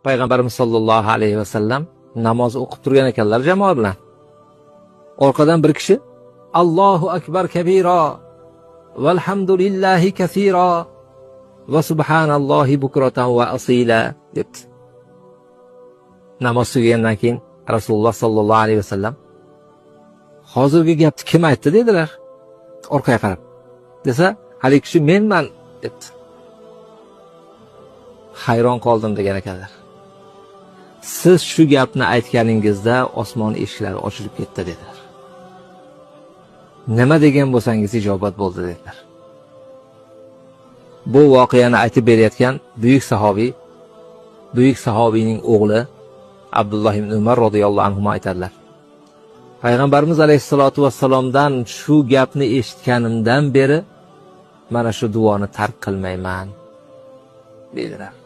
Payg'ambarimiz sollallohu alayhi vasallam namoz o'qib turgan ekanlar jamoa bilan. Orqadan bir kishi Allohu akbar kabira valhamdulillahi kasira va subhanallohi bukratan va asila debdi. Namoz tugagandan keyin Rasululloh sollallohu alayhi vasallam hozirgi gapni kim aytdi dedilar. Orqaga qarab. Desa, haligi kishi menman debdi. Hayron qoldim degan ekanlar. Siz shu gapni aytganingizda osmon eshiklari ochilib ketdi dedilar. Nima degan bo'lsangiz ijobat bo'ldi dedilar. Bu voqeani aytib berayotgan buyuk sahobiy, buyuk sahobiyning o'g'li Abdulloh ibn Umar roziyallohu anhu aytadilar. Payg'ambarimiz alayhissalatu vassalomdan shu gapni eshitganimdan beri mana shu duoni tark qilmayman dedilar.